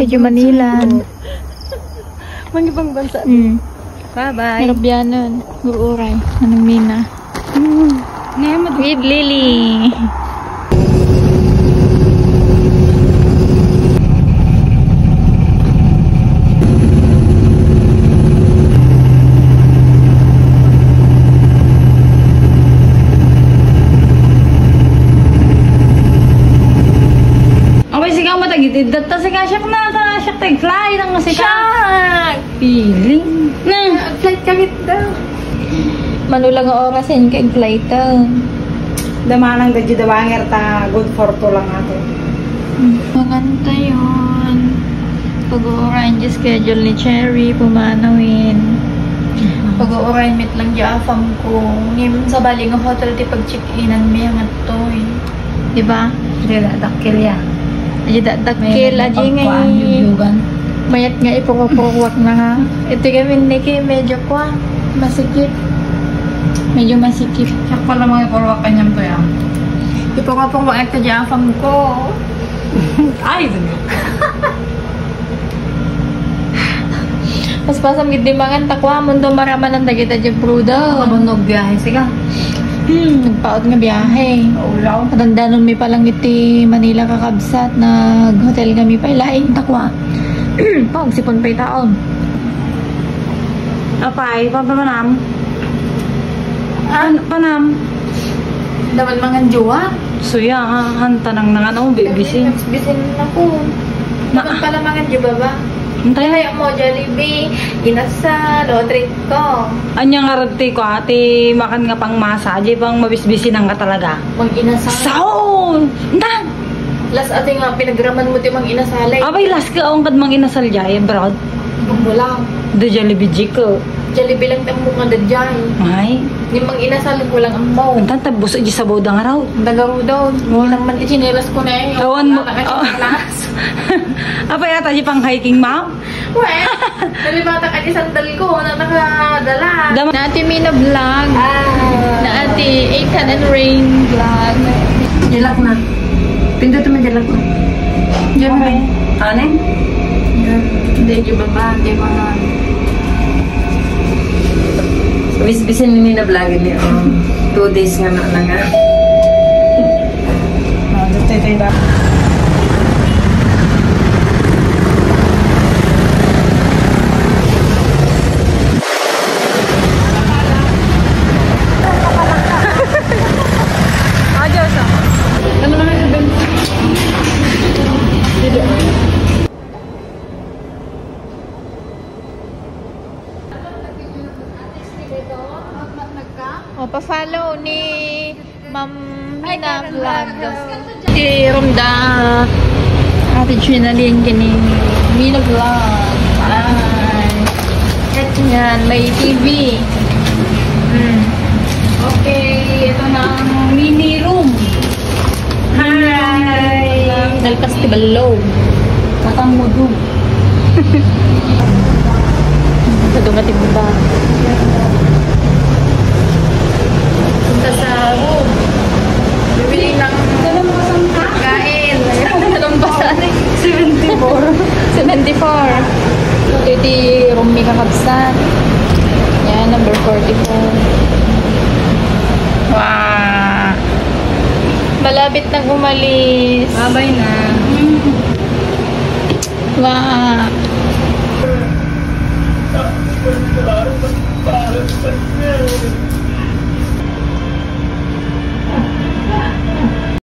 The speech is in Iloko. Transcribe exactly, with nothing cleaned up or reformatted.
Medyo Manilan. Mangibang bansa. Mm. Bye-bye. Hirabianan. Guuray. Anong mina? Mm. With Lily. Awan, sigaw mo, tagitid. Datta, sigaw, siak na, ta, siak, tag-fly, nang sigaw. Siak! Feeling. Na. Flight kami daw. Mano lang nga oras, yan ka flight, ah. Damanang dadyo da banger ta, good for two lang ato. Mangan tayon. Pag-uuray, schedule ni Cherry, pumanawin. Pag-uuray, meet lang di afam ko. Ngem, sabali nga hotel ti pag-check-inan mi, hangat toy. Di ba? Di da dakkel ya. Di da dakkel, aji nga. Mayat nga ipurupurwak na nga. Iti kami ni Kim, medyo kwa, masikip. Medyo masikip. Siak pala mga ipurwak kanyam to ya. Ipurupurwak ito di afam ko. Ay, Paspasam gid di mangan, ta kuamon do maramanan dagita di bruda. Kabannog biyahe, siga. Hmm, nagpaot nga biyahe. Ulaw. Natandanon mi pa lang iti Manila, kakabsat, nag-hotel kami pa ilaing, ta kua. Pagsipon pa itaon. Apay, papamanam? Ah? Pan-, panam? Daman mangan juwa? Suya, ha? Hanta nang nangan, oh, bi-, bisin. Bisin ako. Na- Daman pala mangan juwa ba? Antay? Kaya mo, Jollibee, inasal, o, treat ko. Anya nga ragtoy ko, ati, makan nga pangmasa, di bang mabisbisinang ka talaga? Mang inasal. Sao! Antay? Las ati nga pinagraman mo ti mang inasal, eh. Abay, las ka, awan kad mang inasal, jay, abroad. Bumbo lang. Da Jollibee, jiko. Jollibee lang ti ammo nga da jay. Ay. Ni mang inasal ko lang ammo. Antay, tabos, di sabaw da nga raw. Dagaw daw. Wala man, ichinelas ko na, eh. Awan mo. Wala na, oh. Ichinelas. Apay, ata, di pang hiking, ma'am? Well, nalimata ka di sandal ko, na nakadala. Dama- Na Ate Mina Vlog. Ah. Na Ate Ethan and Rain Vlog. Jalak na. Pindot mo, jalak na. Diyan mo. Okay. Ano? Yan. Hindi, di ba ba? Di ba nga? Bisbisin ni Mina Vlog ni, oh. Two days nga na, na nga. Ah, dito, dito, dito. Adios, ah. Ano naman yung event? O, pa-follow ni Ma'am Mina Vlog. Si Romda. Ate Gina Lynn, kini Mina Vlog. Ay. Yan, may T V. Hmm. Okay, ito na ang mini room. Hi! Nalpas ti ballo. Katang mudo. Ito nga timba. Punta sa room. Bibili ng pagkain. Anong basa? Seventy-four. Seventy-four. Ito iti room mi kakabsat. Yan, number forty-four. Wow! Malapit nang umalis. Babay na. Wow.